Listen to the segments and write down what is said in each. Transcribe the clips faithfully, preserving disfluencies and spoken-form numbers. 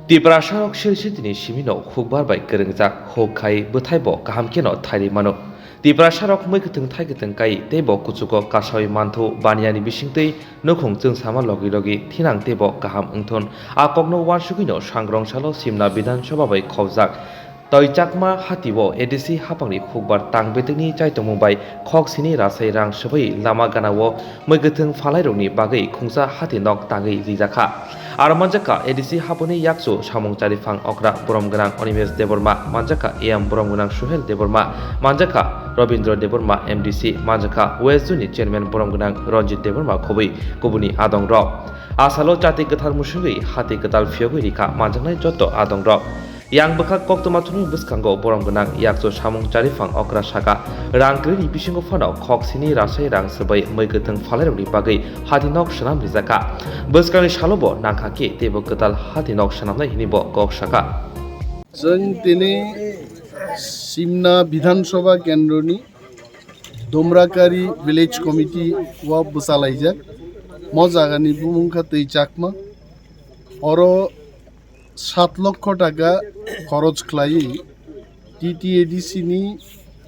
Tiprasarok siri sitini simino hukbar bai kwrwngjak, huk khai bwthaibo kaham kheno thairwi mano. Tiprasarok mwi kwthwng thai kwthwng kai teibo kuchugo kasawi manthu baniyani bisingtwi nukhung chwngsama logi logi thinang teibo kaham wngthun. A kokno uansugwino Sangrong salo Simna Bidhan Sabha bai khobjak Toi Chakma hatio A D C haphangni hukbar tang betwkni chaitongmung bai khok sini rasai rang swbai lama ganao mwi kwthwng phalairokni bagwi khungsa hati nok tangwi rijakha. Aro manjakha A D C haphangni yakchu samung chariphang okra borom gwnang Animesh Debbarma, manjakha A M borom gwnang Suhel Debbarma, manjakha Robindra Debbarma M D C, manjakha West Zone ni chairman borom gwnang Ranjit Debbarma khobwi kubuni adongrok. A salo chati kwthar musungwi hati kwtal phiyogwi rikha manjaknai joto adongrok. Yang bwkhak koktwma thumni bwskango borom gwnang yakchu samung chariphang okra saka rang kwrwini bisingo phano khok sini rasai rang swbai mwi kwthwng phalairokni bagwi hati nok swnam rijakha. Bwskangni salobo nangkha khe teibo kwtal hati nok swnamnai hwnwi bo kok saka. Chwng tini Simna Bidhan Sabha Kendroni Domrakari Village Committee o bwchalaijak. Mo jagani bumung kha Twi Chakma. Oro sat lokho taka khoroch khlaiwi T T A D C ni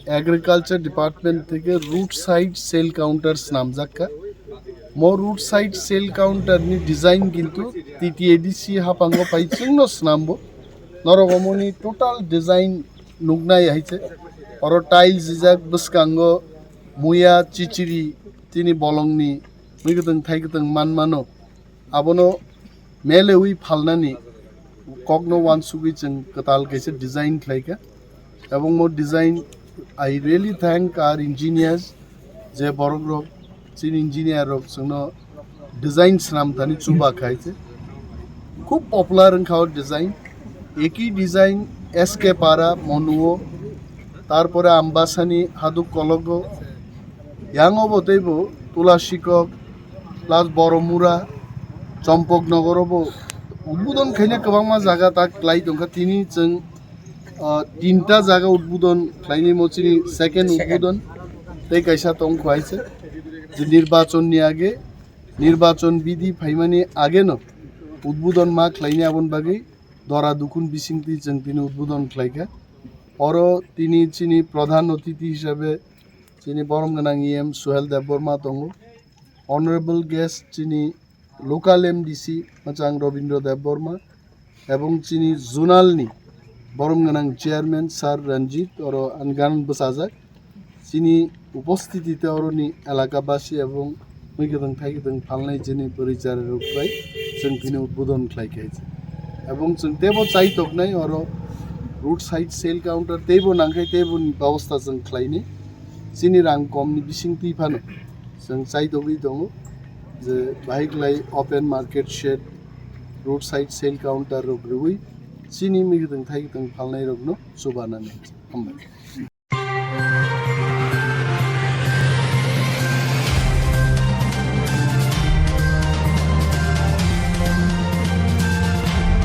Agriculture Department theke road side sale counter swnamjak kha. Mo road side sale counter ni design kintu T T A D C haphango phai chwngno swnambo. Norok omoni total design nuknai hai se. Oro tiles rijak, bwskango muya, chichiri, tini bolongni mwi kwthwng thai kwthwng man mano. Abono melewi phalnani kokno uansugwi chwng kwtal kaisa design khlaikha. Ebong mo design, I really thank our engineers, je borok rok, chini engineer rok chwngno design swnam thani chuba khai se. Khub popular wngkha o design. Eki design S K Para, Monuo, tarpore Ambasani, Haduk Kologo, yango bo teibo Tulasikok, plus Boromura, Chompoknogoro bo udbudon khaina kwbangma jaga ta klai tongkha. Tini chwng, ah, tinta jaga udbudon khlaini, mo chini second udbudon tei kaisa tong kho hai se. Je nirbachon ni age, nirbachon bidhi phaimani ageno udbudon ma khlaini, aboni bagwi dora dukhun bisingtwi chwng tini udbudon khlaikha. Oro tini chini pradhan othithi hisabe chini borom gwnang E M Suhel Debbarma tongo, honorable guest chini local M D C mwchang Robindra Debbarma, ebong chini zonal ni borom gwnang chairman Sir Ranjit oro angan bwchajak. Chini upostiti te oroni elaka basi ebong mui kwthwng thai kwthwng phalnai chini bwrwi chwrai rok bai chwng tini udbodon khlai kha. Ebong chwng teibo chai toknai oro road side sale counter teibo nangkhai teibo ni babostha chwng khlainai. Chini rang kom ni bising twi phano chwng chai togwi tongo je bahai khlai open market shed, road side sale counter rok rwui chini mui kwthwng thai kwthwng phalnai rokno chubanani. Hambai.